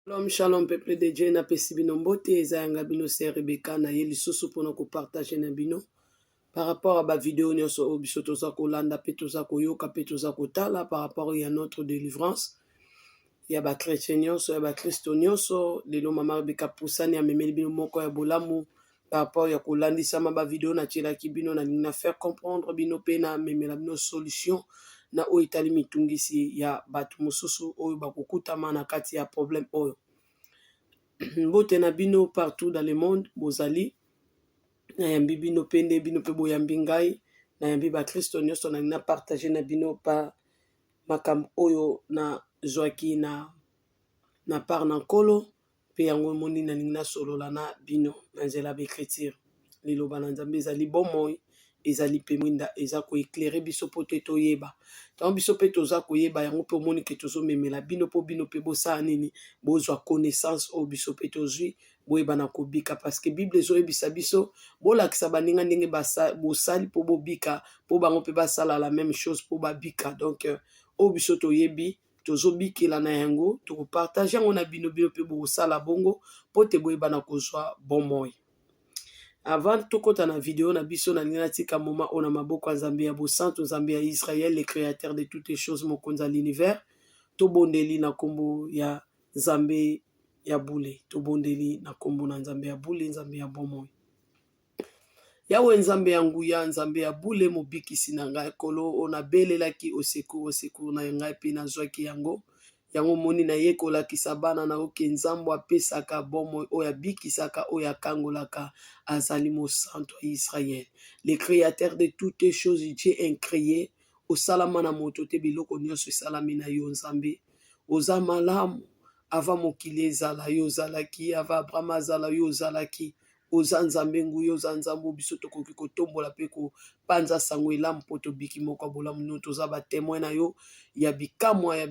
Shalom, shalom peuple de Dieu, napesi bino mbote, eza yanga bino sœur Rebecca na ye lisusu mpona kopartage na bino par rapport à ba video nyonso oyo biso toza kolanda mpe toza koyoka mpe toza kotala par rapport ya notre délivrance ya ba chrétien nyonso, ya bakristo nyonso. Lelo mama Rebecca pusani amemeli bino moko ya bolamu par rapport ya kolandisama ba video natielaki bino. Nalingi na faire comprendre bino mpe namemela bino solution na oyo etali mitungisi ya bato mosusu oyo bakokutama na kati ya problème oyo. Mbote na bino partout dans le monde bozali, nayambi bino mpe nde bino mpe boyambi ngai, nayambi bakristo nyonso. Nalingi na partage na bino pa makambo oyo nazwaki na part na Nkolo, mpe yango emoni nalingi nasolola na bino na nzela ya ba écriture. Liloba na Nzambe ezali bomoi, ezali mpe mwinda, eza koéclairer biso mpo te toyeba. Ntango biso mpe toza koyeba yango mpe omoni ke tozomemela bino mpo bino mpe bosala nini? Bozwa connaissance oyo biso mpe tozwi, boyeba na kobika, parce que Bible ezoyebisa biso bolakisa baninga ndenge bosali mpo bobika, mpo bango mpe basala la même chose mpo babika. Donc oyo biso toyebi, tozobikela na yango, tokopartage yango na bino, bino mpe bokosala bongo mpo te boyeba na kozwa bomoi. Avant tokɔta na video na biso, nalingi natika moma oyo na maboko ya Nzambe ya bosantu, Nzambe ya Israel, le créateur de toutes les choses, mokonzi ya l'univers. Tobondeli na nkombo ya Nzambe ya bule, tobondeli na nkombo na Nzambe ya bule, Nzambe ya bomoi. Yawe Nzambe ya nguya, Nzambe ya bule, mobikisi na ngai, Nkolo oyo nabelelaki au secours, au secours na ngai mpe nazwaki yango. Yango omoni naye kolakisa bana na yo ke Nzambe apesaka bomoi, oyo abikisaka, oyo akangolaka, azali mosantu ya Israel, le créateur de toutes les choses, Dieu incréé. Osalama na moto te, biloko nyonso esalami na yo. Nzambe, oza malamu. Avant mokili ezala, yo ozalaki. Avant Abraham azala, yo ozalaki. Oza Nzambe nguya, oza Nzambe oyo biso tokoki kotombola mpe kopanza sango elamu mpo tobiki moko ya bolamu. Nino toza batémoin na yo ya bikamwa, ya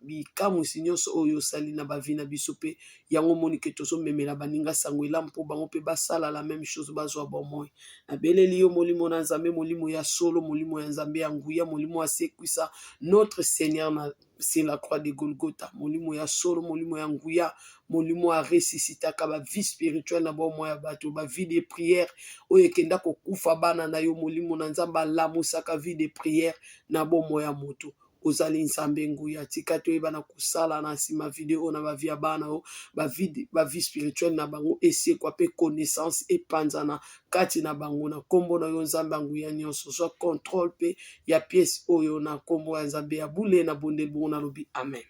bikamwisi nyonso oyo osali na ba vie na biso. Mpe yango omoni ke tozomemela baninga sango elamu mpo bango mpe basala la même chose, bazwa bomoi. Nabeleli yo, Molimo na Nzambe, Molimo ya solo, Molimo ya Nzambe ya nguya, Molimo asekwisa notre Seigneur na c'est la croix de Golgotha, Molimo ya solo, Molimo ya nguya, Molimo aressuscitaka ba vie spirituelle na bomoi ya bato, ba vie de prière oyo ekenda kokufa. Bana na yo, Molimo na Nzambe alamusaka vie de prière na bomoi ya moto. Ozali Nzambe nguya. Tika toyeba na kosala na nsima video oyo na ba vie ya bana oyo ba vie spirituelle na bango esekwa mpe connaissance epanzana kati na bango, na nkombo na yo, Nzambe ya nguya nyonso. Zwa contrôle mpe ya pièce oyo na nkombo ya Nzambe ya bule. Na bondeli bongo, nalobi amen.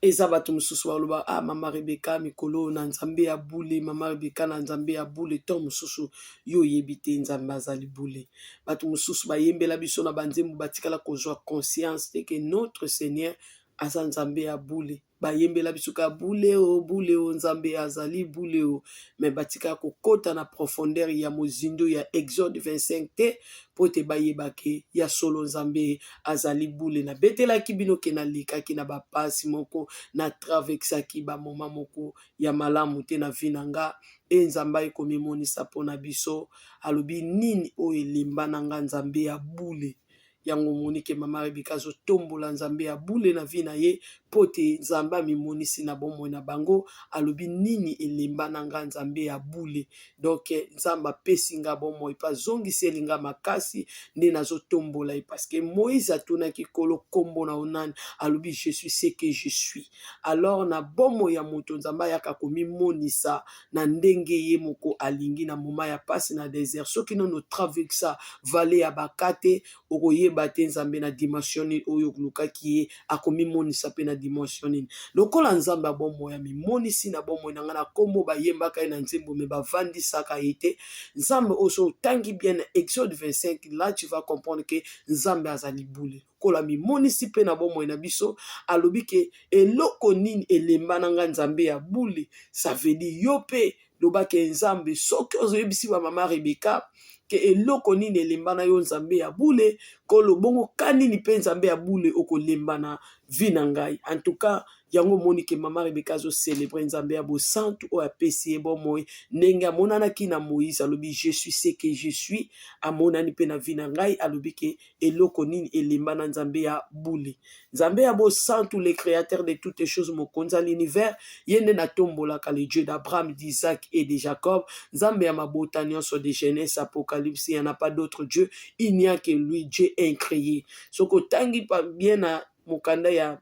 Eza bato mosusu baloba: "Ah, mama Rebeka, mikolo na Nzambe ya bule, mama Rebeka na Nzambe ya bule." To mosusu yo oyebi te Nzambe azali bule. Bato mosusu bayembela biso na banzembo, batikala kozwa conscience te ke notre Seigneur aza Nzambe ya bule. Bayembela biso ka bule o, bule o, Nzambe azali bule o, mais batikala kokɔta na profondeur ya mozindo ya Exode 25 te mpo ete bayeba ke ya solo Nzambe azali bule. Nabetelaki bino ke nalekaki na bapasi moko, natraversaki bamoma moko ya malamu te na vie na nga, e Nzambe ayekomimonisa mpona biso. Alobi nini oyo elemba na nga, Nzambe ya bule? Yango omoni ke mama Rebeka azotombola Nzambe ya bule na vie na ye mpo te Nzambe amimonisi na bomoi na bango. Alobi nini elemba na nga, Nzambe ya bule? Donc Nzambe apesi nga bomoi mpe azongiseli nga makasi nde nazotombola ye, parce que Moïse atunaki Nkolo: "Nkombo na yo nani?" Alobi: "Je suis ce que je suis." Alors na bomoi ya moto, Nzambe ayaka komimonisa na ndenge ye moko alingi. Na moma ya pasi na désert, soki nano traversa vallée ya Baka te, okoyeba te Nzambe na dimension nini oyo olukaki ye, akomimonisa mpe na dimension nini. Lokola Nzambe ya bomoi amimonisi na bomoi na ngai na nkombo bayembaka ye na nzembo mais bavandisaka ye te, Nzambe oyo so otangi bien na Exode 25, là tu vas comprendre ke Nzambe azali bule. Lokola mimonisi mpe na bomoi na biso, alobi ke eloko nini elemba na nga, Nzambe ya bule? Ça veut dire yo mpe lobaki Nzambe. Soki ozoyebisi bamama Rebeka ke eloko nini elemba na yo, Nzambe ya bule, kolo bongo ka nini mpe Nzambe ya bule okolemba na vie na ngai? En tout cas, Yango omoni ke mama Rebeka azocelebre Nzambe ya bosantu oyo apesi ye bomoi, ndenge amonanaki na Moïse, alobi: "Je suis ce que je suis." Amonani mpe na vie na ngai, alobi ke eloko nini elemba na Nzambe ya bule, Nzambe ya bosantu, le créateur de toutes choses, mokonzi ya l'univers. Ye nde natombolaka, le Dieu d'Abraham, d'Isaac et de Jacob, Nzambe ya mabota nyonso, de Genèse Apocalypse. Il n'y en a pas d'autre Dieu, il n'y a que lui, Dieu incréé. Soki otangi bien na mokanda ya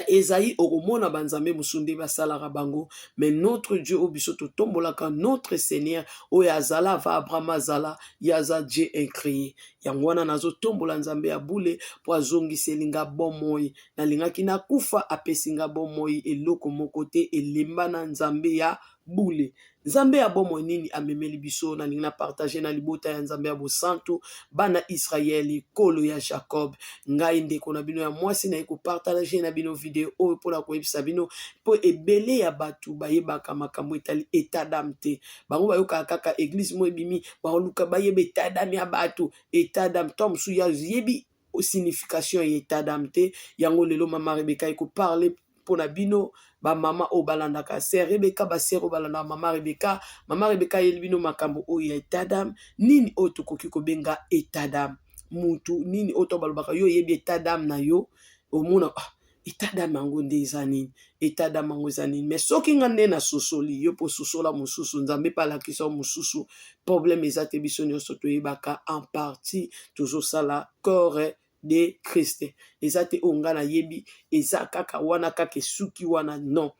Esaïe, okomona banzambe mosusu nde basalaka bango, mais notre Dieu oyo biso totombolaka, notre Seigneur oyo azala avant Abraham azala, ye aza Dieu incréé. Yango wana nazotombola Nzambe ya bule mpo azongiseli nga bomoi. Nalingaki nakufa, apesi nga bomoi. Eloko moko te elemba na Nzambe ya bule, Nzambe ya bomoi. Nini amemeli biso? Nalingi na partage na libota ya Nzambe ya bosantu, bana Israele, ekolo ya Jacob. Ngai ndeko na bino ya mwasi, naye kopartage na bino video oyo mpona koyebisa bino, mpo ebele ya bato bayebaka makambo etali état d'âme te. Bango bayokaka kaka église mo ebimi, baoluka bayeba état d'âme ya bato. État d'âme to mosusu yayebi signification ya état d'âme te. Yango lelo mama Rebeka ekoparle mpona bino, bamama oyo balandaka sœur Rebeka, basœur oyo balandaka mama Rebeka. Mama Rebeka ayeli bino makambo oyo ya état d'âme. Nini oyo tokoki kobenga état d'âme? Mutu nini oyo to balobaka yo oyebi état d'âme na yo? Omona, ah, état d'âme yango nde eza nini? État d'âme yango eza nini? Mais soki nga nde nasosoli yo, mpo sosola mosusu, Nzambe mpe alakisa yo mosusu, problème eza te. Biso nyonso toyebaka en partie, tozosala corps de Christ. Eza te oyo nga nayebi eza kaka wana, kaka esuki wana. Non,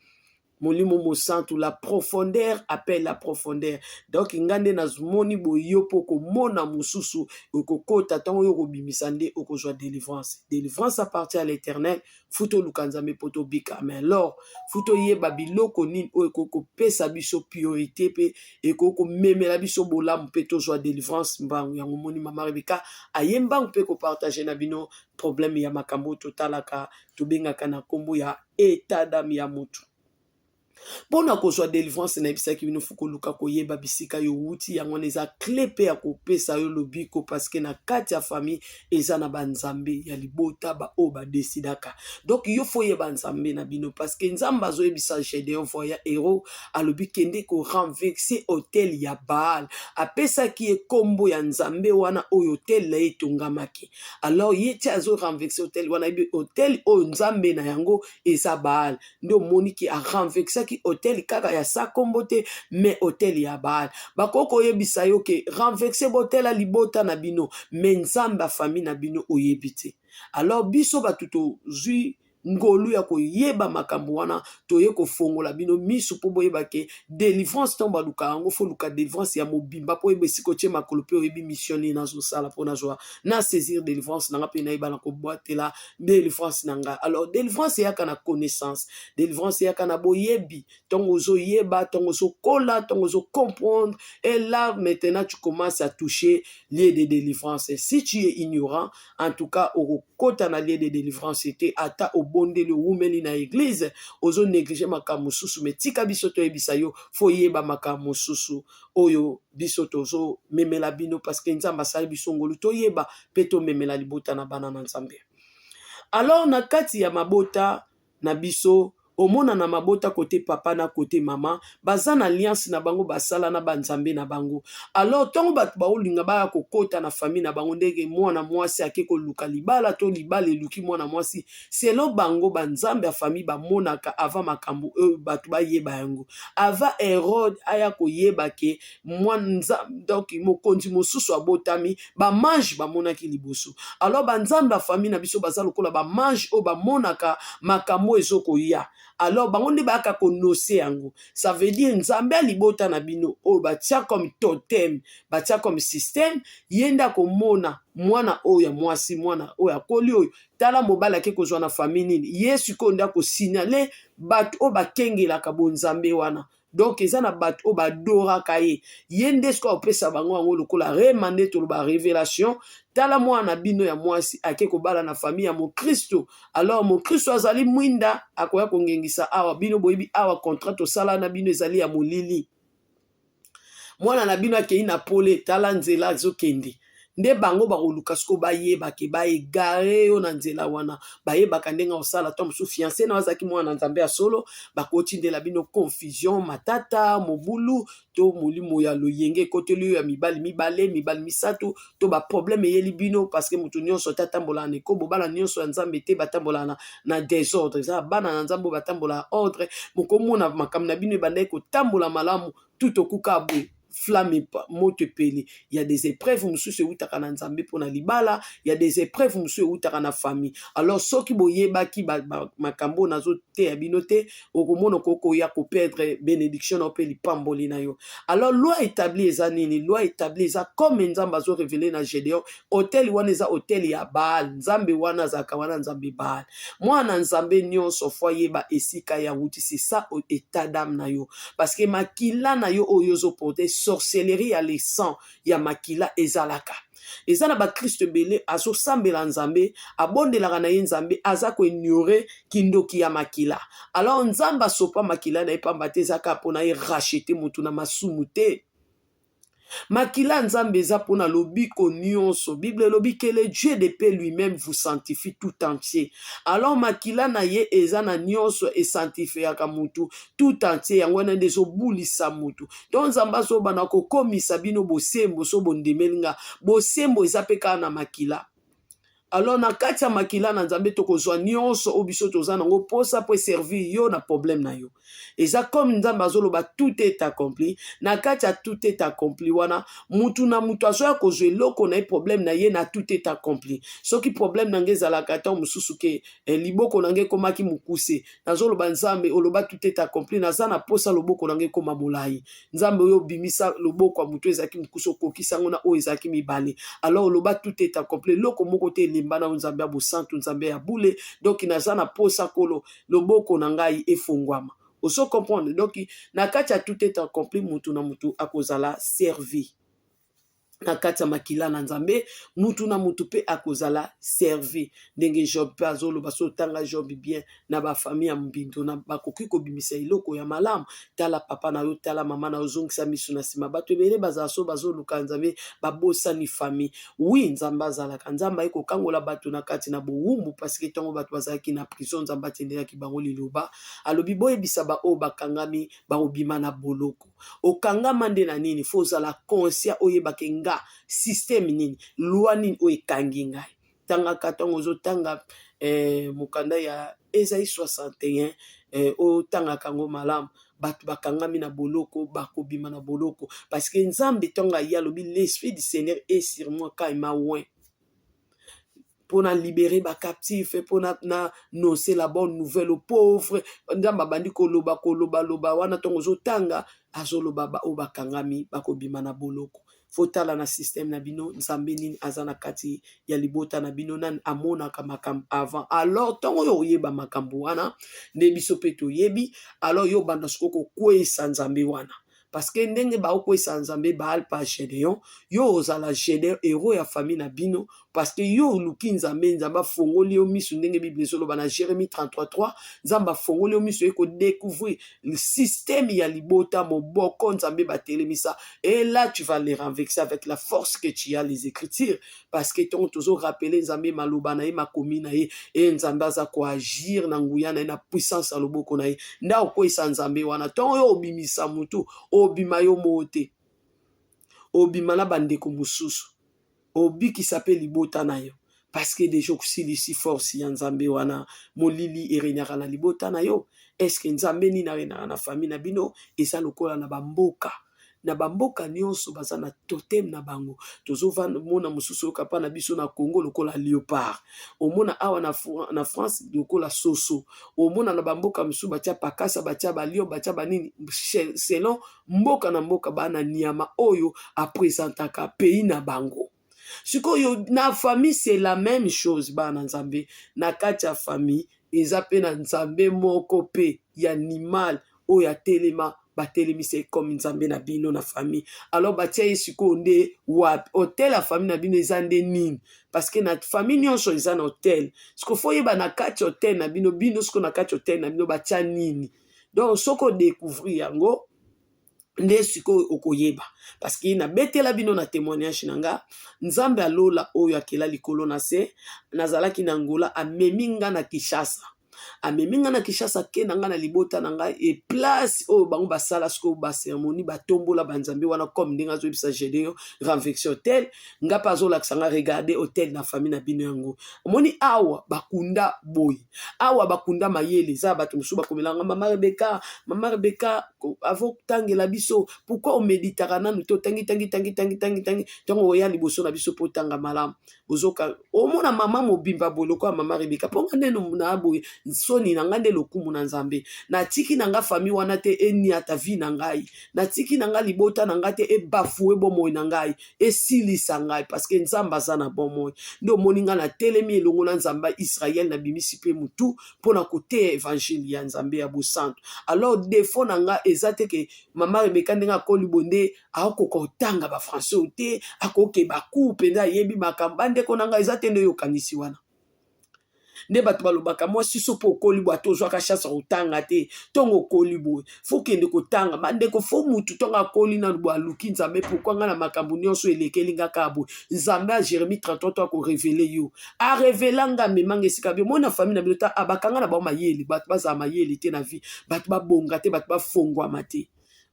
Molimo Mosantu, la profondeur appelle la profondeur. Donc nga nde nazomoni boye, yo mpo komona mosusu okokota ntango oyo okobimisa nde okozwa délivrance. Délivrance appartient à l'Éternel. Faut toluka Nzambe mpo tobika. Mais alors faut toyeba biloko nini oyo ekoki kopesa biso priorité mpe ekoki komemela biso bolamu mpe tozwa délivrance mbangu. Yango moni mama Rebeka aye mbangu mpe kopartage na bino problème ya makambo oyo totalaka, tobengaka na nkombo ya état d'âme ya motu. Mpona kozwa délivrance, nayebisaki bino, faut koluka koyeba bisika yo wuti. Yango wana eza clé mpe ya kopesa yo lobiko, parce que na kati ya famille eza na banzambe ya libota baoyo badesidaka. Donc yo faut oyeba Nzambe na bino, parce que Nzambe azoyebisa Gédéon, voya héros, alobi: "Kende korenverser autel ya Baal." Apesaki ye nkombo ya nzambe wana oyo autel na ye etongamaki. Alors ye ti azorenverser autel wana, yebi autel oyo nzambe na yango eza Baal. Nde omoniki arenversaki autel kaka ya sa nkombo te, mais autel ya Baal. Bakoki koyebisa yo ke renverse baautel ya libota na bino, mais Nzambe ya famille na bino oyebi te. Alors biso bato tozwi ngolu ya koyeba makambo wana, toye kofongola bino miso mpo boyeba ke délivrance, ntango baluka yango, faut luka délivrance ya mobimba mpo oyeba esika otie makolo mpe oyebi mission nini nazosala mpo nazwa na saisir délivrance na nga mpe nayeba na kobwatela délivrance na ngai. Alors délivrance eyaka na connaissance, délivrance eyaka na boyebi. Ntango ozoyeba, ntango ozokola, ntango ozocomprendre, et là maintenant tu commences à toucher lieu de délivrance. Si tu es ignorant, en tout cas okokota na lieu de délivrance te. Ata obondeli, owumeli na église, ozonéglige makambo mosusu. Mais tika biso toyebisa yo, faut oyeba makambo mosusu oyo biso tozomemela bino, parce que Nzambe asali biso ngolu toyeba mpe tomemela libota na bana na Nzambe. Alors na kati ya mabota na biso, omona na mabota, côté papa na côté mama, baza na alliance na bango, basala na banzambe na bango. Alors ntango bato baolinga baya kokota na famille na bango, ndenge mwana mwasi ake koluka libala to libala eluki mwana mwasi, selon bango banzambe ya famille bamonaka avant makambo oyo bato bayeba yango. Avant Hérode aya koyeba ke donc mokonzi mosusu abotami, bamages bamonaki liboso. Alors banzambe ya famille na biso baza lokola bamages oyo bamonaka makambo ezokoya. Alors bango nde bayaka konose yango. Ça veut dire Nzambe ya libota na bino oyo batia comme totem, batia comme système, ye nde akomona mwana oyo ya mwasi, mwana oyo akoli oyo, tala mobali ake kozwa na famille nini. Ye sikoyo nde akosignale bato oyo bakengelaka bonzambe wana. Donc eza na bato oyo badoraka ye. Ye nde sikoyo akopesa bango yango lokola rema, nde toloba révélation: tala mwana na bino ya mwasi ake kobala na famille ya mokristo. Alors mokristo azali mwinda, akoya kongengisa awa. Bino boyebi awa contrat tosala na bino ezali ya molili. Mwana na bino akei na pole, tala nzela azokende. Nde bango bakoluka sikoyo bayeba ke ba egare yo na nzela wana. Bayebaka ndenge osala to mosusu fiancé na azalaki mwana na Nzambe ya solo, bakotindela bino confusion, matata, mobulu to molimo ya loyenge ekoteli yo ya mibali mibale, mibali misato, to ba problème eyeli bino, parce que moto nyonso te atambolaka na ekobo. Bana nyonso ya Nzambe te batambolaka na désordre. Eza bana na Nzambe oyo batambolaka ordre. Mokomona makambo na bino ebandaki kotambola malamu, tout okuka boye, flamme, moto epeli. Ya des épreuves mosusu eutaka na Nzambe mpona libala, ya des épreuves mosusu eutaka na famille. Alors soki boyebaki makambo oyo nazoteya bino te, okomona okokoya koperdre bénédiction na yo mpe lipamboli na yo. Alors loi établie eza nini? Loi établie eza comme Nzambe azorévéler na Gédéon. Autel wana eza autel ya Baal. Nzambe wana azalaka wana, Nzambe Baal. Mwana Nzambe nyonso faut ayeba esika ya wuti. C'est ça état d'âme na yo, parce que makila na yo oyo ozoporter, sorcellerie ya le sang ya makila ezalaka. Eza na bakristo ebele azosambela Nzambe, abondelaka na ye Nzambe, aza koignorer kindoki ya makila. Alors Nzambe asopa makila na ye pamba te, eza kaka mpona ye racheter motu na masumu te. Makila Nzambe eza mpona lobiko nyonso. Bible elobi que le Dieu de paix lui-même vous sanctifie tout entier. Alors makila na ye eza na nyonso, esanctifiaka mutu tout entier. Yango wana nde ezobulisa mutu. Donc Nzambe azobana kokomisa bino bosembo. So bondemeli nga, bosembo eza mpe kaka na makila. Alors na kati ya makila na Nzambe tokozwa nyonso oyo biso toza nango mposa mpo eservir yo na problème na yo. Eza comme Nzambe azoloba: "Tout est accompli." Na kati ya "tout est accompli" wana, mutu na mutu azoya kozwa eloko na ye, problème na ye na "tout est accompli". Soki problème na ngai ezalaka ntango mosusu ke liboko na ngai ekomaki mokuse, nazoloba: "Nzambe, oloba 'tout est accompli', naza na posa loboko na ngai ekoma molai." Nzambe oyo obimisa loboko ya motu ezalaki mokuse, okokisa yango na oyo ezalaki mibale. Alors oloba "tout est accompli", eloko moko te elemba na yo. Nzambe ya bosantu, Nzambe ya bule, donc naza na posa, Kolo, loboko na ngai efongwama. Ozo comprendre? Donc na kati ya "tout est accompli", mutu na mutu akozala servi na kati ya makila na Nzambe. Mutu na mutu mpe akozala servi ndenge Job mpe azoloba. So otanga Job bien, na bafamille ya mbindo na bakoki kobimisa eloko ya malamu. Tala papa na yo, tala mama na yo, ozongisa miso na nsima. Bato ebele bazala so bazoluka Nzambe, babosani famille. Oui, Nzambe azalaka, Nzambe aye kokangola bato na kati na bowumbu, parce que ntango bato bazalaki na prison, Nzambe atendelaki bango liloba, alobi: "Boyebisa baoyo bakangami, bakobima na boloko." Okangama nde na nini? Faut ozala conscient, oyebake nga système nini, loi nini oyo ekangi ngai. Tangaka ntango ozotanga mokanda ya Esaïe 61, otangaka yango malamu. Bato bakangami na boloko bakobima na boloko, parce que Nzambe ntango aye alobi: "L'esprit du Seigneur est sur moi car il m'a oint mpona libérer bacaptif, mpona na annoncer la bonne nouvelle aux pauvres." Nzambe abandi koloba, kolobaloba wana. Ntongo ozotanga, azoloba oyo bakangami bakobima na boloko. Faut tala na système na bino, Nzambe nini aza na kati ya libota na bino, nani amonaka makambo avant. Alors ntongo oyo oyeba makambo wana nde biso mpe toyebi, alors yo obanda sikoyo kokweyisa Nzambe wana, parce que ndenge baokweyisa Nzambe Baal pa Gédéon, yo ozala Gédéon, héros ya famille na bino, parce que yo oluki Nzambe, Nzambe afongoli yo miso. Ndenge Bible ezoloba na Jérémie 33:3, Nzambe afongoli yo miso, ekodécouvrir système ya libota, moboko Nzambe batelemisa. Et là tu vas les renverser avec la force que tu as, les Écritures, parce que ntongo tozorappeler Nzambe maloba na ye, makomi na ye, e Nzambe aza koagir na nguya na ye, na puissance ya loboko na ye, nde akokweyisa Nzambe wana. Ntongo oyo obimisa motu, obima yo moo te, obima na bandeko mosusu, obikisa mpe libota na yo, parce que déjà osilisi force ya Nzambe wana. Molili erégnaka na libota na yo. Est-ce Nzambe nini arégnaka na famille na bino? Eza lokola na bamboka nyonso baza na totem na bango. Tozomona mosusu oyoka mpa na biso na Congo lokola léopard, omona awa na France lokola soso, omona na bamboka mosusu batia pakasa, batia balion, batia banini, selon mboka na mboka baa na nyama oyo apresentaka pays na bango. Sikoyo na famille c'est la même chose. Bana Nzambe, na kati ya famille eza mpe na Nzambe moko mpe ya animal oyo atelema, batelemisa ye comme Nzambe na bino na famille. Alors batia ye sikoyo nde wapi? Autel ya famille na bino eza nde nini? Parce que na famille nyonso eza na autel. Siko faut oyeba na kati autel na bino, bino sikoyo na kati autel na bino batia nini. Donc soki odécouvrir yango Nde sikoyo okoyeba, parce que nabetela bino na témoignage na nga. Nzambe alola oyo akela likolo na se, nazalaki na Angola, amemi nga na Kinshasa, amemi nga na Kinshasa, ke na nga na libota na ngai e place oyo bango basala sikoyo bacérémonie, batombola banzambe wana, comme ndenge azoyebisa Gédéon renverser autel. Nga mpe azolakisa nga: "Regarde autel na famille na bino." Yango omoni awa bakunda boye, awa bakunda mayele. Eza bato mosusu bakomelanga: "Mama Rebeka, mama Rebeka, avant otangela biso, pourquoi oméditaka nanu te? Otangi, tangi, tangi, tangi, tangi, tangi, ntango oya liboso na biso mpo otanga malamu." Ozoka omona mama mobimba boye lokola mama Rebeka, mpo nga nde na boye, soni na ngai nde lokumu na Nzambe. Natiki na nga famille wana te eniata vie na ngai, natiki na nga libota na ngai te ebafouer bomoi na ngai, esilisa ngai, parce que Nzambe aza na bomoi. Nde omoni ngai natelemi elongo na Nzambe ya Israele, nabimisi mpe motu mpona koteya évangile ya Nzambe ya bosantu. Alors défaut na nga eza te ke mama Rebeka, ndenge akoli boye, nde akokoka kotanga bafrançais oyo te, akokeba cours mpenza, ayebi makambo. Bandeko na ngai, eza te nde oyokanisi wana nde bato balobaka: "Mwasi so mpo okoli boye, ata ozwaka chance ya kotanga te, ntongo okoli boye, faut kende kotanga." Bandeko, faut mutu ntongo akoli nanu boye, aluki Nzambe. Pourquoi ngai na makambo nyonso elekeli nga kaka boye? Nzambe ya Jérémie 33 to akorévéler yo, arévéler nga, amemanga esika bio. Mona famille na bino ta abakanga na bango mayele, bato bazala mayele te na vie, bato babonga te, bato bafongwama te.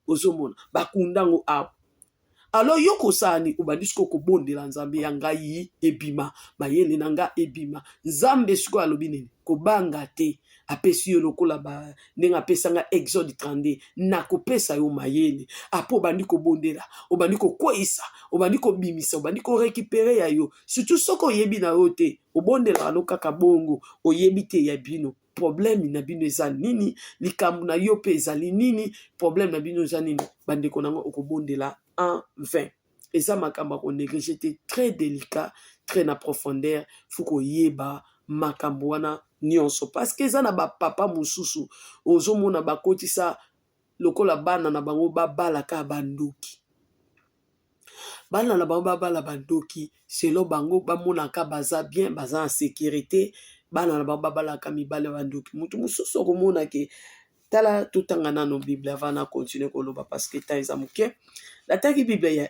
Ozomona bakunda yango awa. Alors yo kosala nini? Obandi sikoyo kobondela: "Nzambe ya ngai, ebima mayele na nga, ebima." Nzambe sikoyo alobi nini? "Kobanga te." Apesi yo lokola ndenge apesanga Exode 32: "Nakopesa yo mayele." Apo obandi kobondela, obandi kokweyisa, obandi kobimisa, obandi korécupérer ya yo. Surtout soki oyebi na yo te, obondelaka no kaka bongo, oyebi te ya bino problème na bino eza nini, likambo na yo mpe ezali nini, problème na bino eza nini. Bandeko nango, okobondela en vain. Eza makambo ya konégliger te, très délicat, très na profondeur. Faut koyeba makambo wana nyonso, parce que eza na bapapa mosusu ozomona bakotisa lokola bana na bango babalaka bandoki, bana na bango babala bandoki. Selo bango bamonaka baza bien, baza na sécurité, bana na bango babalaka mibale bandoki. Motu mosusu okomona ke, tala, totanga nano Bible avant na continue koloba, parce que temps eza moke. Nataki Bible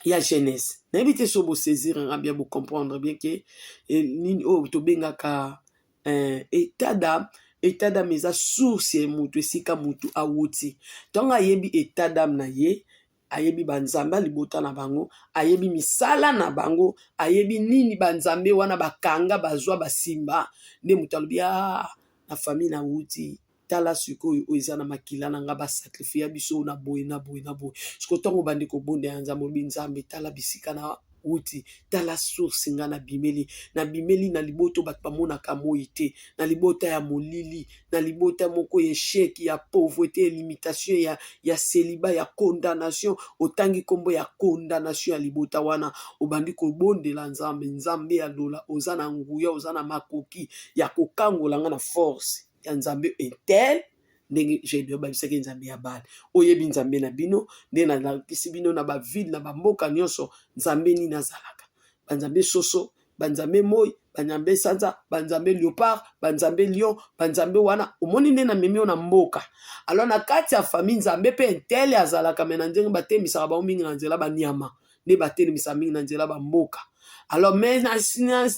ya Genèse. Nayebi te so bosaisir nga bien, bocomprendre bien ke nini oyo tobengaka état d'âme. État d'âme eza source ya motu, esika motu awuti. Ntango ayebi état d'âme na ye, ayebi banzambe alibota na bango, ayebi misala na bango, ayebi nini banzambe wana bakanga, bazwa, basimba. Nde moto alobi: "A na famille nawuti, tala sikoyo oyo eza na makila na nga, basacrifier biso na boye, na boye, na boye." Sikoyo ntango obandi kobondela ya Nzambe, olobi: "Nzambe, tala bisika na wuti, tala source nga nabimeli. Nabimeli na libota bato bamonaka moi te, na libota ya molili, na libota moko ya échec, ya pauvreté, ya limitation, ya célibat, ya condamnation." Otangi nkombo ya condamnation ya libota wana, obandi kobondela Nzambe: "Nzambe ya lola, oza na nguya, oza na makoki ya kokangola nga na force ya nzambe etel." Ndenge Gédéon babisaki nzambe ya Bale. Oyebi nzambe na bino, nde nalakisi bino na baville, na bamboka nyonso, nzambe nini azalaka: banzambe soso, banzambe moi, banzambe sanza, banzambe léopard, banzambe lion, banzambe wana. Omoni nde namemi yo na mboka. Alors na kati ya famille, nzambe mpe entele azalaka, mais na ndenge batemisaka bango mingi na nzela banyama, nde batelemisaka mingi na nzela bamboka. Alors mais na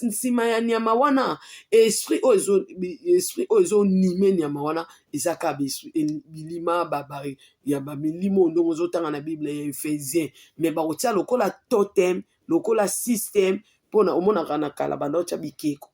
nsima ya nyama wana, esprit oyo ezoanimer nyama wana eza kaka bilima ya bamilimo, ndongo ozotanga na Bible ya Ephésien. Mais bakotia lokola totem, lokola système, mpona omonaka na kala banda otya bikeko,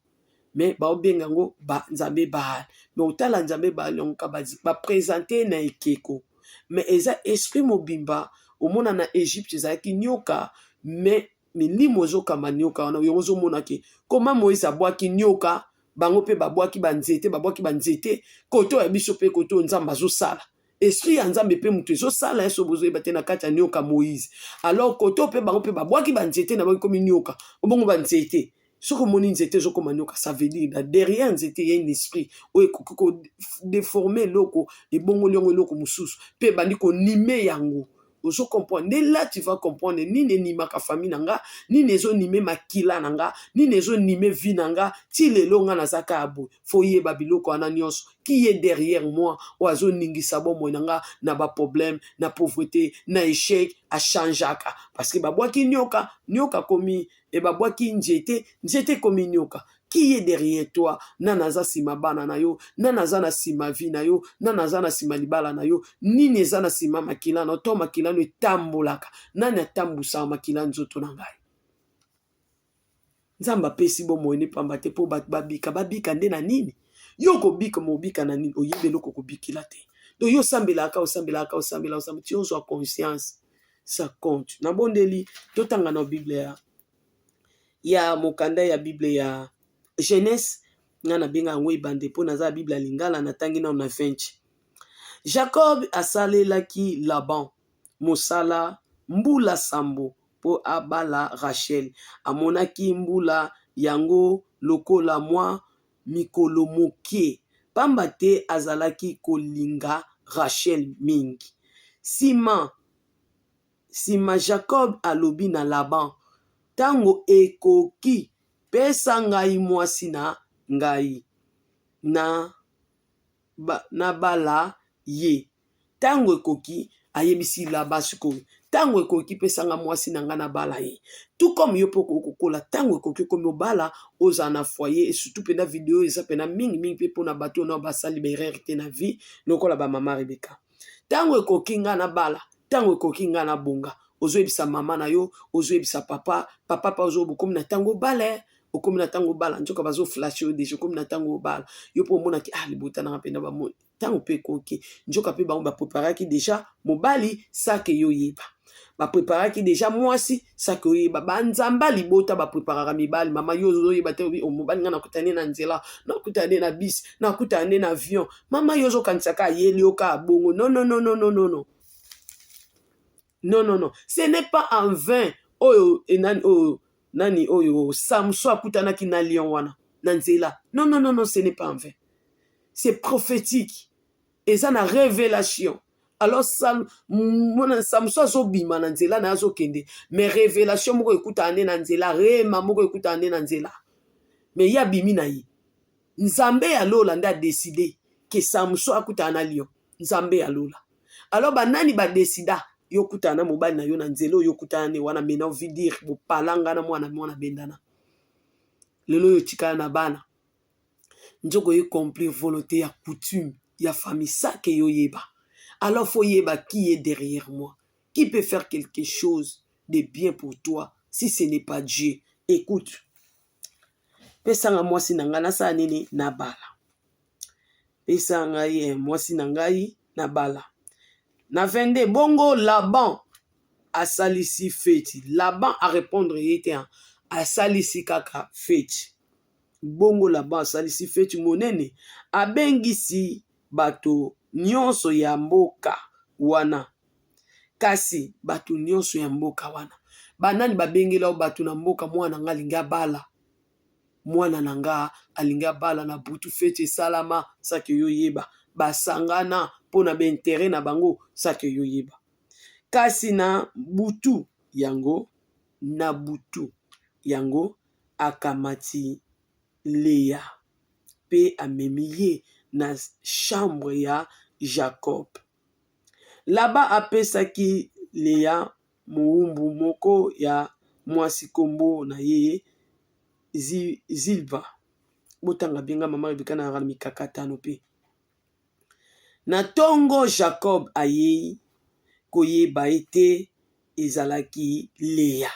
mais baobenga yango nzambe Baal. Mais otala nzambe Baal yango ka baprésenter na ekeko, mais eza esprit mobimba. Omona na Egypte ezalaki nyoka, mais milimo ezokamba nyoka wana. Yango ozomona ke koma Moïse abwaki nyoka, bango mpe babwaki banzete, babwaki banzete. Koto ya biso mpe, koto Nzambe azosala, esprit ya Nzambe mpe moto ezosala ye so bozoyeba te na kati ya nyoka Moïse. Alors koto mpe bango mpe babwaki banzete na bango, ekomi nyoka. Obongo banzete, soki omoni nzete ezokoma nyoka, ça veut dire na derrière nzete ya un esprit oyo ekoki kodéformer eloko, ebongoli yango eloko mosusu, mpe ebandi koanimer yango. Ozo comprendre nde là tu vas comprendre nini enimaka famille na nga, nini ezonime makila na nga, nini ezonime vie na nga ti lelo nga naza kaka boye. Faut yeba biloko wana nyonso. Qui est derrière moi oyo azoningisa bomoi na nga na ba problème, na pauvreté, na échec, achangeaka parce que babwaki nyoka, nyoka komi e babwaki nzete, nzete ekomi nyoka. Qui est derrière toi? Nani aza nsima bana na yo? Nani aza na nsima vie na yo? Nani aza na nsima libala na yo? Nini eza na nsima makila na yo? To makila no etambolaka, nani atambusaka makila nzoto na ngai? Nzambe apesi bomoi ne pamba te mpo bato babika. Babika nde na nini? Yo kobika, mobika na nini? Oyebi eloko kobikila te. Donc yo osambelaka, osambelaka, osambela, osambela ti ozwa conscience, ça compte. Nabondeli totanga na Bible ya mokanda ya Bible ya Genèse. Nga nabenga yango ebande mpo naza ya Bible ya Lingala. Natangi nano na 20. Jacob asalelaki Laban mosala mbula 7 mpo abala Rachel. Amonaki mbula yango lokola mwa mikolo moke, pamba te azalaki kolinga Rachel mingi. Nsima Jacob alobi na Laban: "Ntango ekoki, pesa ngai mwasi na ngai na nabala ye." Ntango ekoki, ayebisi Laban sikoyo, ntango ekoki, pesanga mwasi na ngai nabala ye. Tout comme yo mpo okoki kokola, ntango ekoki, okomi obala, ozala na foyer. Et surtout mpenza video eza mpena mingimingi mpe mpona bato oyo basali baerreur te na vie lokola bamama Rebeka. Ntango ekoki ngai nabala, ntango ekoki ngai nabonga. Ozoyebisa mama na yo, ozoyebisa papa, papa mpe ozoyoba okomi na ntango obala, okomi na ntango obala. Nzoka bazoflasher yo déjà, okomi na ntango obala. Yo mpo omonaki, ah, libota nanga mpenza bamoni ntango mpe ekoki. Nzoka mpe bango bapreparaki déjà mobali sake yo oyeba, bapreparaki déjà mwasi sake oyeba. Banzamba libota bapreparaka mibali. Mama, yo ozoyeba te. Mobali ngai nakutani na nzela, nakutani na bus, nakutani na avion. Mama, yo ozokanisaka ayeli yo kaka bongo. Non, non, non, non, non, non, non, non, non, non, ce n'est pas en vain. Oyo nani, oyo nani, oyo Samson akutanaki na lion wana na nzela. Non, non, non, non, ce n'est pas en vain, c'est prophétique, eza na révélation. Alors mona Samson azobima na nzela na ye, azokende, mais révélation moko ekutana nde na nzela, rema moko ekutana nde na nzela. Mais ye abimi na ye, Nzambe ya lola nde adécider que Samson akutana na lion. Nzambe ya lola. Alors banani badécida yo okutana na mobali na yo na nzela oyo okutana nde wana? Mena vidire bopalanga na mwana, mwana bendana lelo oyo otikala na bana. Nzoko accomplir volonté ya coutume ya famille sake yo yeba. Alors faut yeba qui est derrière moi, qui peut faire quelque chose de bien pour toi si ce n'est pas Dieu. Écoute, pesanga mwasi na ngai nasala nini? Nabala. Pesa ngai mwasi na ngai nabala. Na 22, bongo Laban asalisi feti. Laban arépondre ye te, asalisi kaka feti. Bongo Laban asalisi feti monene, abengisi bato nyonso ya mboka wana. Kasi bato nyonso ya mboka wana, banani babengela o bato na mboka? Mwana nga alingi abala, mwana na nga alingi abala. Na butu feti esalama sake yo yeba, basangana mpo na baintérêt na bango sake yo yeba. Kasi na butu yango akamati Leya mpe amemi ye na chambre ya Jacob. Laban apesaki Leya mowumbu moko ya mwasi, nkombo na ye Zilpa. Botanga benga mama Rebeka na mikakatano. Mpe na ntongo Jacob ayei koyeba ete ezalaki Leya.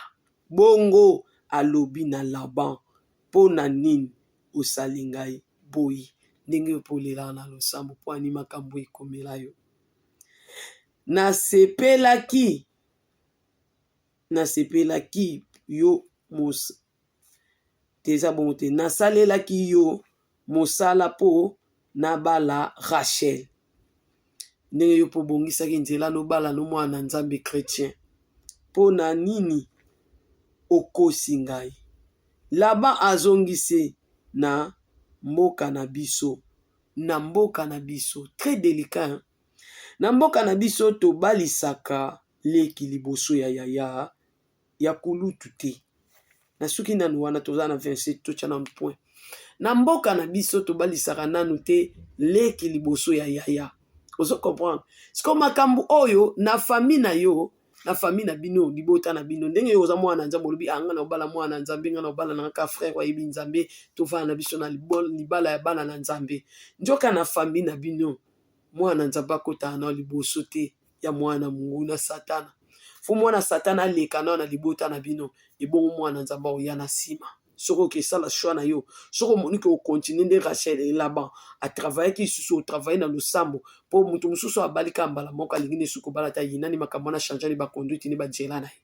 Bongo alobi na Laban: "Mpo na nini osali ngai boye?" Ndenge mpo olelaka na losambo, mpo ani makambo ekomela yo? Nasepelaki yo te, eza bongo te. Nasalelaki yo mosala mpo nabala Rachel. Ndenge yo mpo obongisaki nzela nobala no mwana Nzambe chrétien, mpo na nini okosi ngai? Laban azongisi: "Na mboka na biso, na mboka na biso, très délicat, hein? Na mboka na biso tobalisaka leki liboso ya yaya ya kulutu te. Na suki nanu wana, toza na 27, totya nanu point. Na mboka na biso tobalisaka nanu te leki liboso ya yaya. Ozo comprendre siko makambo oyo na famille na yo, na famille na bino, libota na bino, ndenge yo oza mwana na Nzambe, olobi: "Ah, nga na obala mwana na Nzambe, nga na obala na kaka frère ayebi Nzambe, tovanda na biso na libala ya bana na Nzambe." Nzoka na famille na bino, mwana na Nzambe akotaka na liboso te ya mwana monguna Satana. Faut mwana Satana aleka nao na libota na bino, ebongo mwana Nzambe akoya na nsima. Soki okesala choix na yo, soki omoni ke ocontinuer nde Rachel, Laban atravaillaki lisusu, otravaille na losambo, mpo moto mosusu abali kaka mbala moko, alingi nde soki obala te, ayinani makambo wana, change ni baconduite ni banzela na ye.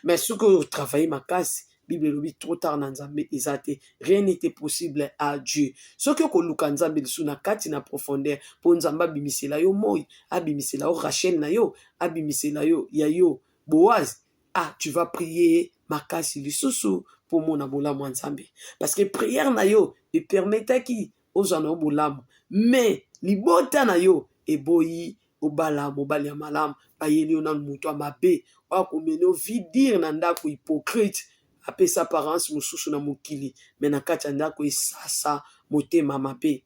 Mais soki otravaille makasi, Bible elobi trop tard na Nzambe eza te, rien n'était possible à Dieu. Soki okoluka Nzambe lisusu na kati na profondeur, mpo Nzambe abimisela yo moi, abimisela yo Rachel na yo, abimisela yo ya yo Boaz, ah, tu vas prier makasi lisusu mpo omona bolamu ya Nzambe, parce que prière na yo epermetaki ozwa na yo bolamu, mais libota na yo eboyi obala mobali ya malamu. Bayeli yo nanu moto ya mabe oyo akomene yo vie dure na ndako, hypocrite, apesa apparence mosusu na mokili, mais na kati ya ndako esasa motema mabe.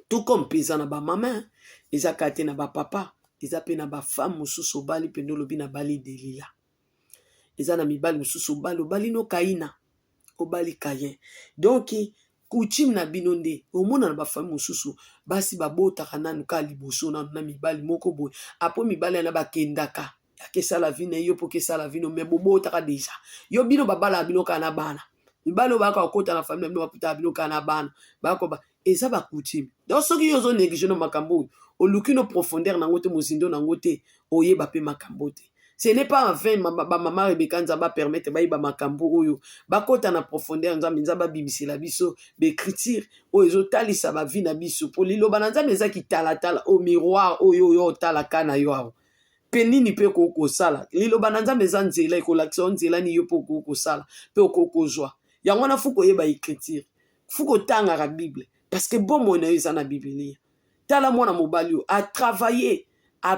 Tout comme mpe eza na bamama, eza kaka te na bapapa, eza mpe na bafemme mosusu. Obali mpenza, olobi: "Nabali Delila." Eza na mibali mosusu, obali, obali no Kaina, obali Kayen. Donc coutume na bino nde omona na bafamille mosusu, basi babotaka nanu kaka liboso nanu na mibali moko boye, après mibali wana bakendaka, akesala vie na ye, yo mpo okesala vie no, mais bobotaka déjà. Yo, bino babalaka bino kaka na bana. Mibali oyo bayaka kokota na famille na bino, bakutaka bino kaka na bana, bakoba eza bacoutume. Donc soki yo ozonégliger no makambo oyo, oluki no profondeur nango te, mozindo nango te, oyeba mpe makambo te. Ce n'est pas en vain bamama Rebeka, Nzambe apermettre bayeba makambo oyo, bakɔta na profondeur. Nzambe abimisela biso baécriture oyo ezotalisa bavie na biso, mpo liloba na Nzambe eza kitalatala oyo, miroir oyo oyo otalaka na yo awa mpe nini mpe okoki kosala. Liloba na Nzambe eza nzela, ekolakisa yo nzela nini yo mpe okoki kosala mpe okoki kozwa yango wana. Faut koyeba écriture, faut kotangaka Bible, parce que bomoi na yo eza na Bibilia. Tala mwana mobali oyo atravaille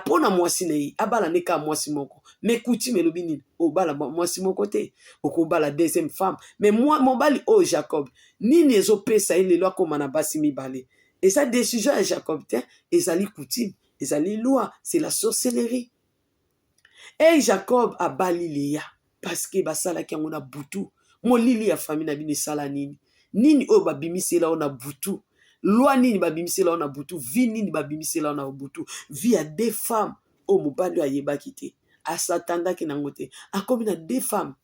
mpo na mwasi na ye, abala nde kaka mwasi moko, mais coutume elobi nini? Obala mwasi moko te, okobala deuxième femme. Mais mobali oyo Jacob, nini ezopesa ye lelo akóma na basi mibale? Eza décision ya Jacob te, ezali coutume, ezali loi, c'est la sorcellerie. E Jacob abali Leya parce que basalaki yango na butu. Molili ya famille na bino esala nini? Nini oyo babimisela yo na butu? Loi nini babimisela yo na butu? Vie nini babimisela yo na butu? Vie ya deux femmes oyo mobali oyo ayebaki te, asatandaki nango te, akomi na deux femmes,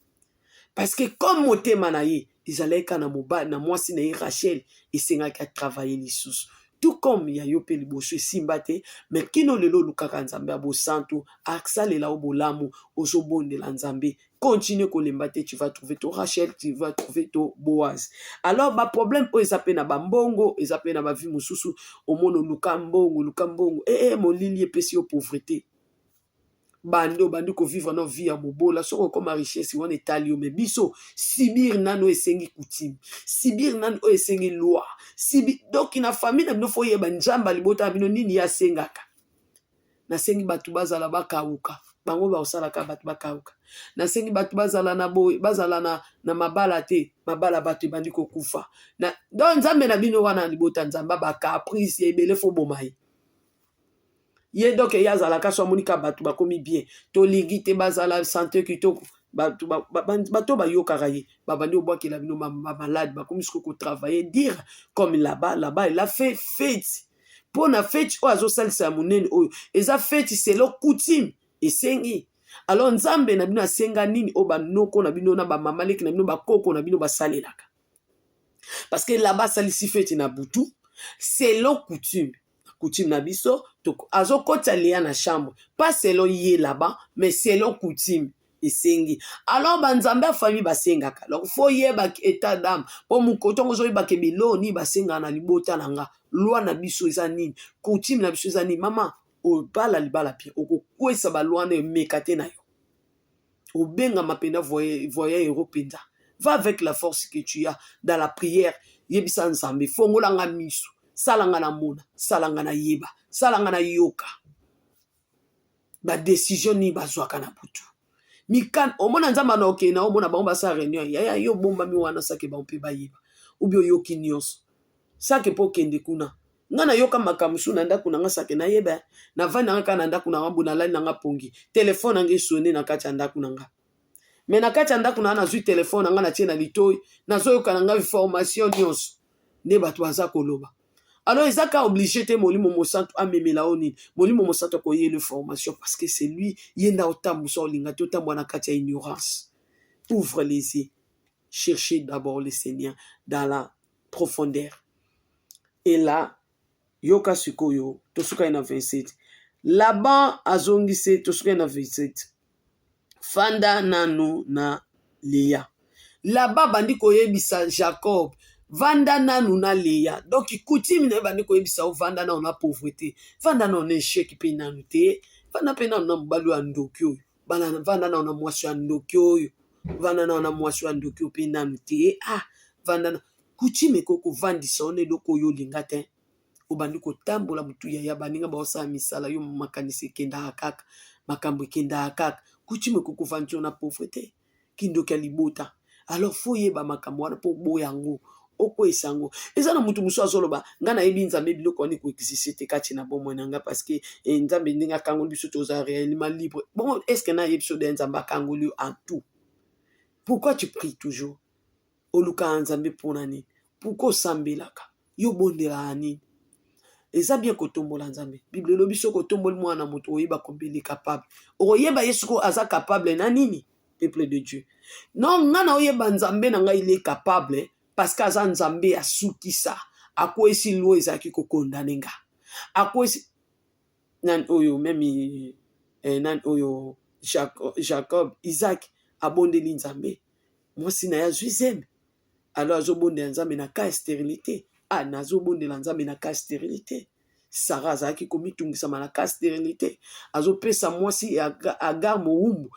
parce que comme motema na ye ezalaki kaka na mobali, na mwasi na ye Rachel, esengaki atravaille lisusu. Tout comme ya yo mpe liboso esimba te, mais kino lelo olukaka Nzambe ya bosantu asalela yo bolamu, ozobondela Nzambe, continue kolemba te, tu vas trouver to Rachel, tu vas trouver to Boaz. Alors baproblème oyo eza mpe na bambongo, eza mpe na bavie mosusu. Omona oluka mbongo, oluka mbongo, ee molili epesi yo pauvreté, bandi obandi kovivre na vie ya mobola. Soki okóma richesse wana, etali yo. Mais biso subir nano esengi coutume, subir nano oyo esengi loi sibi. Donc na famille na bino, faut oyeba Nzambe alibota na bino nini ye asengaka. Nasengi bato bazala bakauka, bango bakosalaka bato bakauka. Nasengi bato bazala na boye, bazala na mabala te, mabala bato ebandi kokufa na. Donc Nzambe na bino wana, libota Nzambe bacaprice ebele, faut boma ye ye. Donc ye azalaka so amonika bato bakomi bien, tolingi te bazala santé kitoko, bato bayokaka ye, babandi obwakela bino bamalade, bakomi siko kotravailler dire comme là-bas. Là-bas il a fait fête. Mpo na fête oyo azosalisa ya monene oyo, eza fête selon coutume esengi. Alors Nzambe na bino asenga nini oyo banoko na bino na bamama leki na bino, bakoko na bino basalelaka? Parce que là-bas asalisi fête na butu selon coutume. Coutume na biso, azokotisa Leya na chambre, pas selon ye là-bas, mais selon coutume esengi. Alors banzambe ya famille basengaka. Donc faut yeba état d'âme, mpo mokotongo ozoyebaka biloko nini basengaka na libota na nga, loi na biso eza nini, coutume na biso eza nini. Mama, obala libala bien, okokwesa baloi wana, emeka te na yo, obengama mpenza voyant héros mpenza. Va avec la force que tu as dans la prière. Yebisa Nzambe: "Fongolanga miso, salanga na mona, salanga na yeba, salanga na yoka." Badecision nini bazwaka na butu? Mikanda omona Nzambe na okende na omona bango basala réunion yaya, yo obombami wana sake bango mpe bayeba ubi oyoki nyonso sake mpo okende kuna. Nga nayoka makambo mosusu na ndako na nga sake nayeba. Navandi nanga kaka na ndako na nga mbo, nalali nanga pongi, telefone nanga esone na kati ya ndako na nga. Me na kati ya ndako na nga nazwi telefone na nga, natie na litoi, nazoyoka na nga information nyonso nde bato baza koloba. Alors eza ka obligé te Molimo Mosantu amemela yo nini. Molimo Mosantu akoyela formation parce que c'est lui, ye nde aotambusa. Olinga te otambwa na kati ya ignorance. Ouvre les yeux, cherchez d'abord le Seigneur dans la profondeur. Et là, yoka sikoyo, tosukaki na 27. Laban azongisi, tosukaki na 27, fanda nanu na Leya. Laban bandi koyebisa Jacob: vanda nanu na Leya. Donc coutume na ye bandi koyebisa yo: vanda nanu na pauvreté, vanda nanu na échec mpe nanu te, vanda mpe nanu na mobali oyo ya ndoki oyo, vanda nanu na mwasi ya ndoki oyo, vanda nanu na mwasi ya ndoki oyo mpe nanu te. Ah, vanda na coutume ekoki kovandisa yo na eloko oyo olinga te. Obandi kotambola motu yaya, baninga baosala misala, yo makanisi ekendaka kaka, makambo ekendaka kaka. Coutume ekoki kovandisa yo na pauvreté, kindoki ya libota. Alors faut oyeba makambo wana mpo oboya yango, okweyisa yango. Eza na motu mosusu azoloba: ngai nayebi Nzambe, biloko wana ekoexiste te kati na bomoi na ngai, parce que Nzambe ndenge akangoli biso, toza réellement libre. Bon, est ce que nayebi so de Nzambe akangoli yo en tout? Pourquoi tu pries toujours? Olukaka Nzambe mpona nini? Pourquoi osambelaka? Yo obondelaka nini? Eza bien kotombola Nzambe. Bible elobi soki otomboli mwana moto, oyeba combien capable, okoyeba ye sikoyo aza capable na nini. Peuple de Dieu, non, nga na oyeba Nzambe na ngai, il est capable parce que aza Nzambe asukisa, akwesi loi ezalaki kokondane nga, akwesi nani oyo meme nani oyo Jacob, Isaac abondeli Nzambe, mwasi na ye azwi zemi. Alors azobondela Nzambe na cas ya stérilité. Ah, nazobondela Nzambe na cas ya stérilité. Sara azalaki komitungisama na cas ya stérilité, azopesa mwasi Agar mowumbu.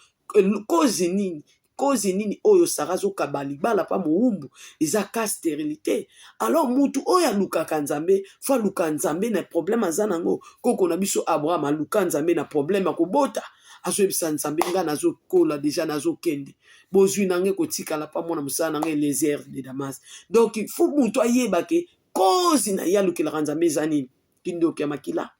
Cause nini? Cause nini oyo Sara azokaba libala mpa mowumbu? Eza cas stérilité. Alors mutu oyo alukaka Nzambe, faut aluka Nzambe na problème aza nango. Koko na biso Abraham aluka Nzambe na problème ya kobota. Azoyebisa Nzambe: ngai nazokola déjà, nazokende, bozwi na ngai kotikala mpa mwana mosala na ngai Eliezer de Damas. Donc faut mutu ayeba ke cause na ye alukelaka Nzambe eza nini. Kindoki ya makila,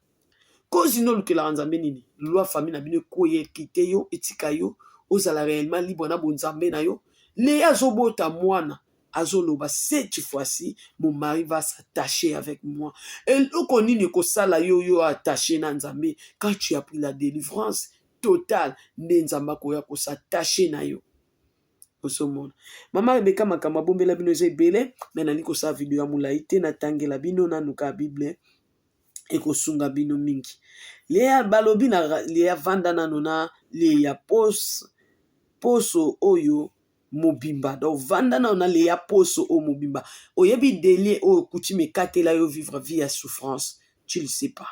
cause nini olukelaka Nzambe? Nini loi famille na bino ekoya ekite yo, etika yo ozala réellement libre na bonzambe na yo? Leya azobota mwana, azoloba: cette fois-ci mon mari va s'attacher avec moi. Eloko nini ekosala yo yo attaché na Nzambe? Quand tu as pris la délivrance totale, nde Nzambe akoya kos'attacher na yo. Ozomona mama Rebeka, makambo abombela bino eza ebele, me nali kosala video ya molai te. Natangela bino nanuka Bible, ekosunga bino mingi. Leya, balobi na Leya: vanda nano na Leya poso oyo mobimba. Donc vanda nano na Leya poso oyo mobimba. Oyebi délai oyo coutume ekatela yo vivre vie ya souffrance, tu le sais pas.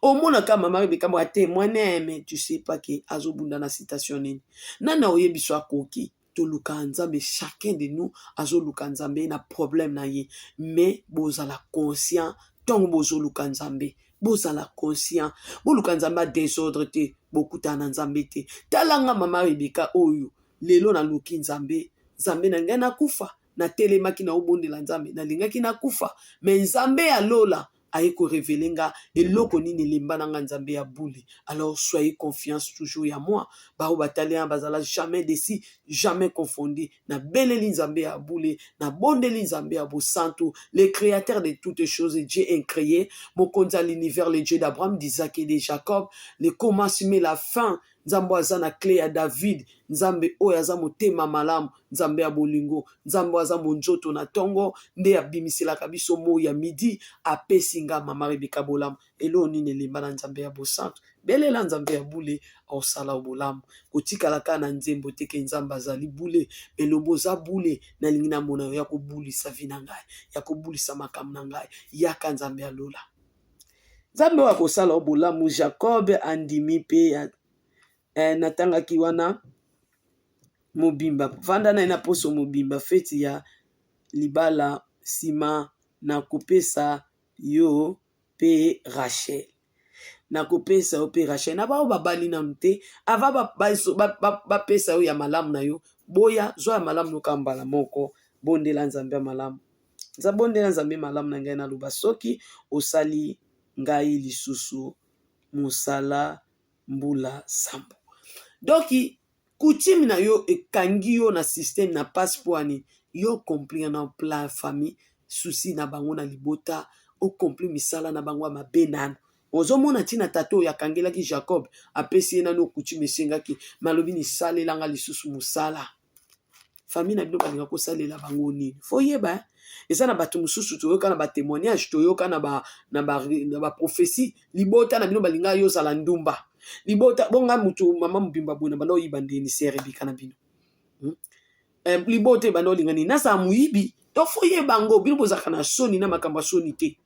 Omonaka mama Rebeka mo atémoigne, mais tu sais pas ke azobunda na situation nini. Nani oyebi so akoki? Toluka Nzambe, chacun de nous azoluka Nzambe na problème na ye, mais bozala conscient ntango bozoluka Nzambe, bozala conscient. Boluka Nzambe ya désordre te, bokutana na Nzambe te. Talanga mama Rebeka oyo lelo naluki Nzambe. Nzambe na ngai, nakufa, natelemaki na obondela Nzambe, nalingaki nakufa, me Nzambe ya lola aye korévéler nga eloko nini elemba na nga, Nzambe ya bule. Alors soyez confiance toujours ya moi. Bao batali ya bazala jamais déçus, jamais confondu. Nabeleli Nzambe ya bule, nabondeli Nzambe ya bosantu, le créateur de toutes choses, Dieu incréé, mokonzi ya l'univers, le Dieu d'Abraham, d'Isaac et de Jacob, le commencement, la fin, Nzambe oyo aza na clé ya David, Nzambe oyo aza motema malamu, Nzambe ya bolingo, Nzambe oyo aza monzoto na ntongo nde abimiselaka biso moi ya midi, apesi nga mama Rebeka bolamu. Eloo nini elemba na Nzambe ya bosantu? Belela Nzambe ya bule, aosala bolamu. Kotikala kaka na nzembo teke Nzambe azali bule, elobo oza bule. Nalingi namona yo ya kobulisa vie na ngai, ya kobulisa makambo na ngai. Yaka, Nzambe ya lola, Nzambe oyo akosala yo bolamu. Jacob andimi mpe natangaki wana mobimba. Vanda na ye na poso mobimba, feti ya libala, nsima na kopesa yo mpe Rachel. Nakopesa yo mpe Rachel na bao babali nanu te. Ava bapesa ba, ba, ba, ba yo ya malamu na yo, boya zwa ya malamu noka mbala moko. Bondela Nzambe ya malamu, bondela Nzambe malamu na ngai. Naloba soki osali ngai lisusu mosala mbula 7. Donc coutume na yo ekangi yo na système na passe po ani yo accomplir na plan famille, souci na bango na libota, oaccomplir misala na bango ya mabe nano. Ozomona ntina tata oyo akangelaki Jacob, apesi ye nano coutume esengaki malobi nisalelanga lisusu mosala. Famille na bino balinga kosalela bango nini? Faut yeba, eza na bato mosusu, toyoka na batémoignage, toyoka na baprophétie. Libota na bino balinga yo ozala ndumba. Libota bonga mutu mama mobimba boye na banda oyiba ndeni sere ebika na bino, Libota ebanda olinga nini? Nazala moyibi. Donc faut yeba yango, bino bozalaka na soni na makambo ya soni te.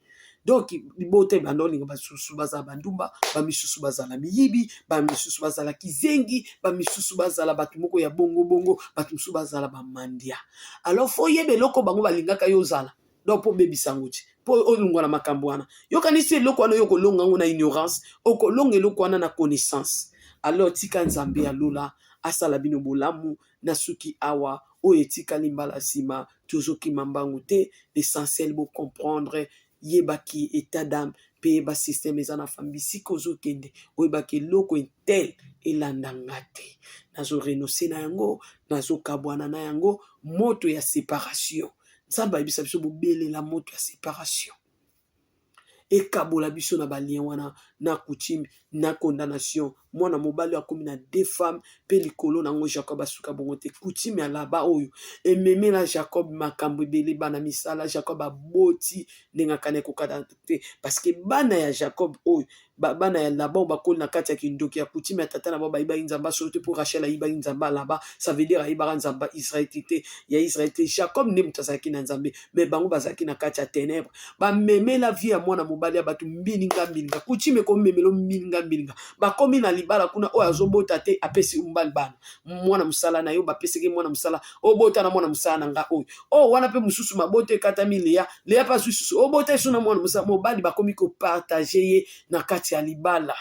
Donc libota ebanda olinga basusu bazala bandumba, bamisusu bazala miyibi, bamisusu bazala kizengi, bamisusu bazala bato moko ya bongobongo, bato mosusu bazala bamandia. Alors faut yeba eloko bango balingaka yo ozala. Donc mpo obebisa yango ti mpo olongwa na makambo wana, yokanisi eloko wana, yo kolonga yango na ignorance, okolonga eloko wana na connaissance. Alors tika Nzambe ya lola asala bino bolamu. Na suki awa, oyo etikali mbala nsima, tozokima mbangu te. L'essentiel, bocomprendre, yebaki état d'âme mpe yeba système eza na famille. Bisika ozokende, oyebaki eloko intel elandanga te, nazorenoncer na yango, nazokabwana na yango. Moto ya séparation, Nzambe ayebisa biso bobelela moto ya séparation ekabola biso na balien wana na coutume na condamnation. Mwana mobali akomi na deux femmes mpe likolo nango Jacob asuka bongo te. Coutume ya Laba oyo ememela Jacob makambo ebele. Bana misala Jacob aboti ndenge akani ekokata te, parce que bana ya Jacob oyo, bana ya Laban, bakoli na kati ya kindoki ya coutume ya tata na bango. Bayibaki Nzambe asolo te, mpo Rachel ayibaki Nzambe ya Laba. Ça veut dire ayibaka Nzambe Israel te, ya Israel te. Jacob nde moto azalaki na Nzambe, mais bango bazalaki na kati ya ténèbre. Bamemela vie ya mwana mobali ya bato mbilinga mbilinga. Coutume ekomemela mbilinga mbilinga. Bakomi na libala kuna, oyo azobota te apesi mobali bana, mwana mosala na yo. Bapesaki mwana mosala, obota na mwana mosala na nga oyo. Oyo wana mpe mosusu mabota ekatami. Leya, Leya mpe azwi susu, obota esu na mwana mosala mobali. Bakomi kopartager ye na kati ya libala.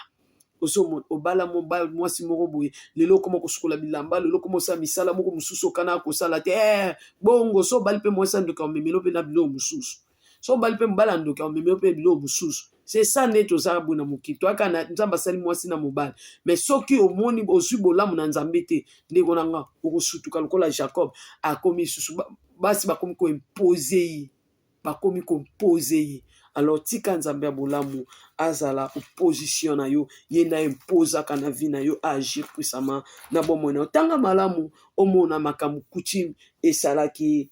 Ozomona obala mobali, mwasi moko boye, lelo okoma kosukola bilamba, lelo okoma osala misala moko mosusu okana kosala te. Bongo so obali mpe mwasi ya ndoki, amemelo mpe na biloko mosusu. So obali mpe mobali ya ndoki, amemelo mpe biloko mosusu. C'est ça nde tozala boye na mokili. Toyaka na Nzambe asali mwasi na mobali, mais soki omoni ozwi bolamu na Nzambe te, ndeko na nga, okosutuka lokola Jacob. Akomi lisusu basi bakomi koimposer ye, bakomi koimposer ye. Alors tika Nzambe ya bolamu azala opposition na yo, ye nde aimposaka na vie na yo, agir puissamment na bomoi na yo. Tanga malamu, omona makambo coutume esalaki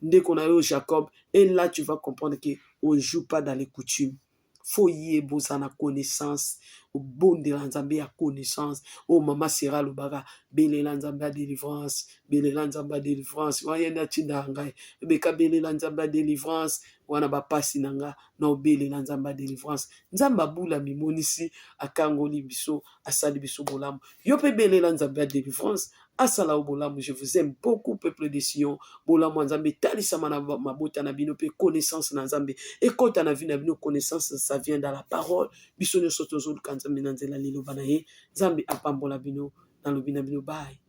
ndeko na yo Jacob, et là tu vas comprendre que on joue pas dans les coutumes. Faut yeba, oza na connaissance, obondela Nzambe ya connaissance. Oyo mama Sera alobaka, belela Nzambe ya délivrance, belela Nzambe ya délivrance. Wana ye nde atindaka ngai ebeka, belela Nzambe ya délivrance. Wana bapasi na nga na obelela Nzambe ya délivrance. Nzambe abula mimonisi, akangoli biso, asali biso bolamu. Yo mpe belela Nzambe ya délivrance asala yo bolamu. Je vous aime beaucoup, peuple de Sion. Bolamu ya Nzambe etalisama na mabota na bino, mpe connaissance na Nzambe ekɔta na vie na bino. Connaissance, ça vient dans la parole. Biso nyonso tozoluka Nzambe na nzela liloba na ye. Nzambe apambola bino. Nalobi na bino bye.